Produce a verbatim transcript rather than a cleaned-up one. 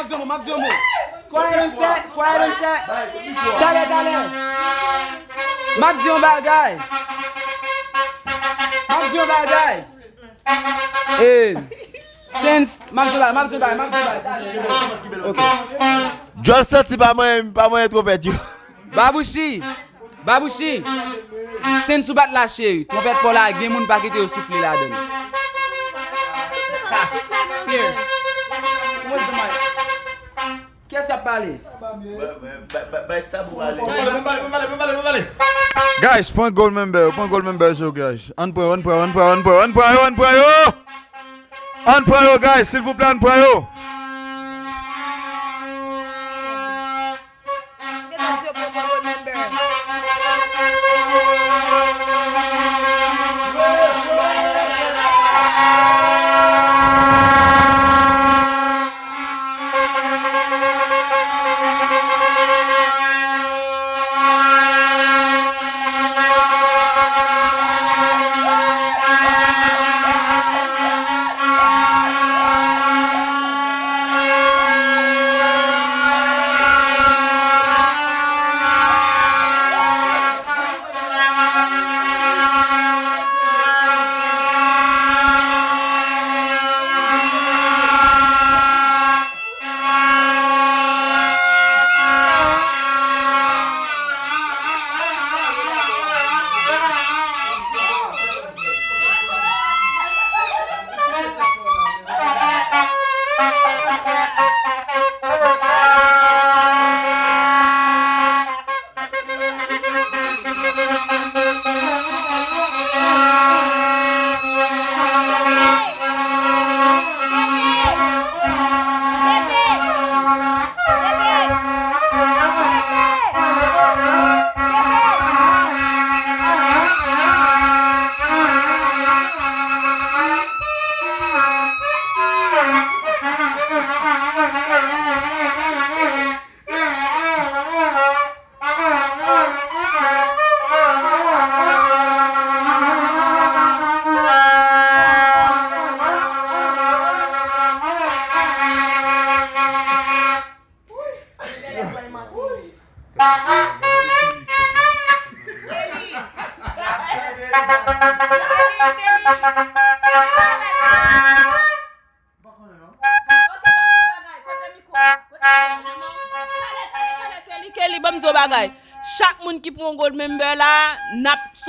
M ap di yon mo, m ap di yon mo. Quiet on set, quiet on set. Talè, talè. M ap di yon bagay. M ap di yon bagay. Eh, since, m ap di yon bagay, m ap di yon bagay, m ap di yon bagay. Talè. Ok. Djòl santi pa mwen, pa mwen twonpèt yo. Babouchi, Babouchi, since ou pa t la cheri, twonpèt pa w la gen moun pa kite yo soufle ladan l. Here. Where's the mic? Kiyès k ap pale? Bay, bay, bay, bay, bay Stab ou pale. Guys, pran gold member yo, pran gold member yo, guys. Ann pran yo, ann pran yo, ann pran yo, ann pran yo, ann pran yo, ann pran yo. Ann pran yo, guys, silvouplè, ann pran yo. Mesdames et messieurs, pour le member. Kelly, Kelly, ban m di w bagay. Chak moun ki pran gold member la, n ap